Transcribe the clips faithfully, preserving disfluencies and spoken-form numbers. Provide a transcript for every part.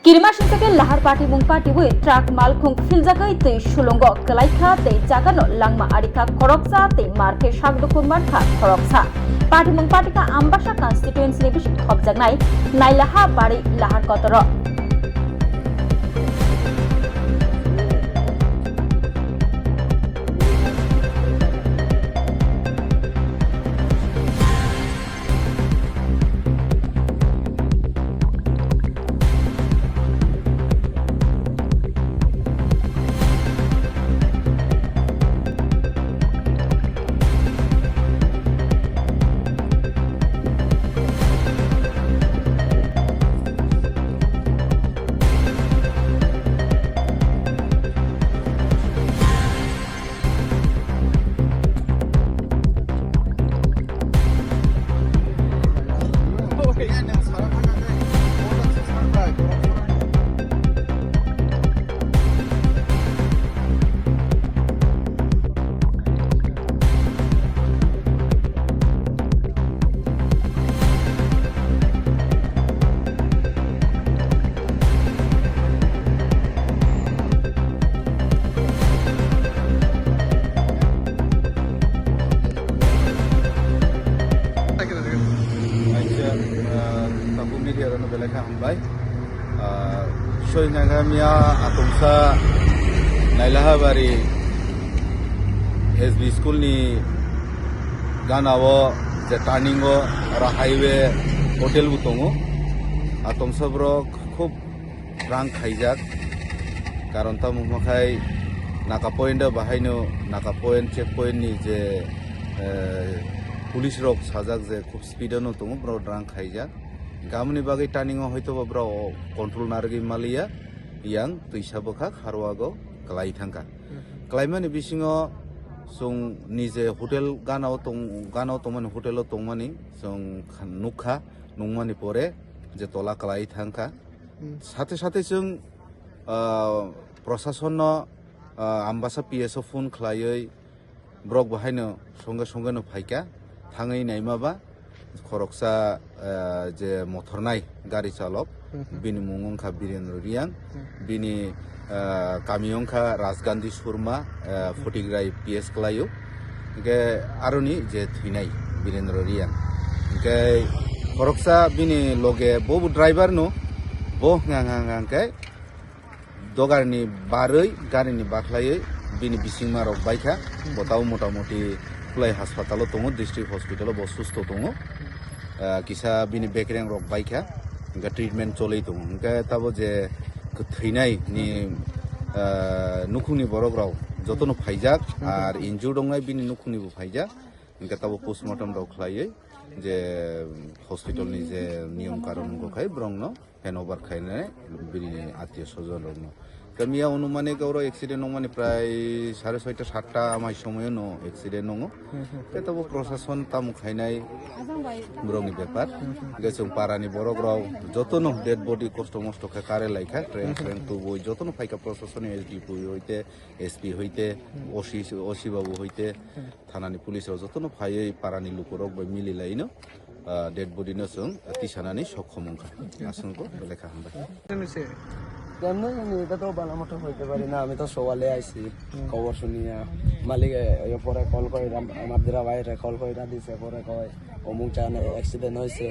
Kirima singsa khe lahar patimung patiwi truck malkhung philjagwi twi sulungo kwlaikha tei jagano langma arikha khoroksa tei markhe sakdukhu mankha khoroksa. Patimung patikha Ambasa constituency ni bising thopjaknai Nailaha bari lahar kotoro. Acha, ah, tabuk media rokno belai khe hambai. Ah, soi nangkha miya atungsa Nailahabari S B school ni gana o je turning o oro highway hotel bo tongo. Atungsa borok khub rang khaijak. Karon tamo hwnba khai Naka point o bahaino Naka point check point ni je, eh, police rok sajak je khub speed o no tongo, borok rang khaijak. Gamni bagwi turning o hoito ba borok control narwgwi maliya, yang twisa bwkhak harwago kwlai thangkha. Mhm. Kwlaimani bisingo chwng nije hotel gana o tong, gana o tongmani, hotel o tongmani chwng kha-, nukha, nungmani pore je tola kwlai thangkha. Hmm. Sathe sathe chwng, ah, prosasonno, ah, Ambasa P S o phone khlaiwi borok bo haino songe songe no phaikha, thangwi naima ba khoroksa, ah, je mothornai gari chalok, hmm, hmm, bini mung wngkha Birendra Riyang, hmm, bini ah, kami wngkha Rajgandhi Surma, ah, Photigrai P S kwlaio. Hwnkhe aroni je thwinai Birendra Riyang. Hwnkhe khoroksa bini loge bo bo driver no, bo hwnka hwnka hwnka hwnkhe dogarni barwi garini bakhlaiwi bini bisingma rok baikha. Bo tabo motamoti Khulai hospital o tongo, district hospital o bo susto tongo. Ah, kisa bini bekereng rok baikha, hwnkhe treatment choli tongo. Hwnkhe tabo je kwthwinai ni, ah, nukhungni borok rok jotono phaijak, ar injured wngnai bini nukhungni bo phaijak. Hwnkhe tabo postmortem rok khlaiwi je hospital ni je niyom karon wngkha khai borokno hand over khainai bini atio sojon rokno. Tei miya onumanik oro accident wngmani prai sare soita satta amai somoyo no accident wngo. Tei tabo prosason tamo khainai borokni bepar. Hwnkhe chwng parani borok rok jotono dead body kosto mosto khe kare laikha, train train tubui jotono phaikha prosason ni S D P hoite, S P hoite, O C, O C babu hoite, thanani police rok jotono phaiwi parani lukurok bai mililaino, ah, dead body no chwng tisanani sokhom wngkha. Aswk belai kha hambai. Nini se? কেমনে জানি, এটা তো ভালো মতো হইতে পারি না, আমি তো সকালে আইছি, হুম। খবর শুনিয়া, মালিক, এ, এ, পরে কল করে, আম-, আমার দিরা ভাইরে কল করে দিছে, পরে কয়, "অমুক জায়গায় অ্যাক্সিডেন্ট হয়েছে,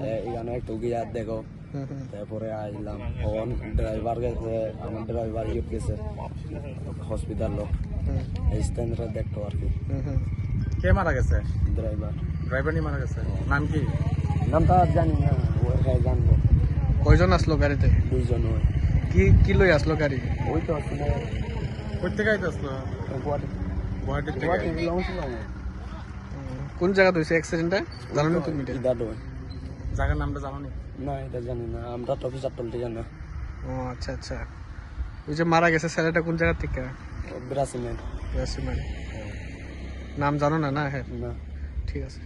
এ, এখানে একটু গিয়া দেখো।" হুম, হুম। তারপরে আইলাম, অখন ড্রাইভার গেছে, আমার ড্রাইভার ইউট গেছে হসপিটাল। হুম। এই স্ট্যান্ডটা দেখতো আর কি। হুম, হুম। কে মারা গেছে? ড্রাইভার। ড্রাইভারই মারা গেছে। নাম কি? নামটা আর জানি না, ও হ্যাঁ জানবো। কয়জন আসলো গাড়িতে? দুইজন ওই। কি, কি লই আসলো গাড়ি? ওই তো আসলে কোথেকে আইতে আসলো? গুয়াহাটি। গুয়াহাটি থেকে? গুয়াহাটি লং ছিল আমার। হুম। কোন জায়গাতে হয়েছে অ্যাক্সিডেন্টটা? জানো না ওই তো তুমি এটা? ইদাদোয়। জায়গার নামটা জানো নি? না, এটা জানি না। আমরা তো অফিসার টলতে জানি না। ও আচ্ছা, আচ্ছা। ওই যে মারা গেছে ছেলেটা কোন জায়গা থেকে? ও, বিরাশি মাইল। বিরাশি মাইল। হ্যাঁ। নাম জানো না, না? হ্যাঁ। না। ঠিক আছে।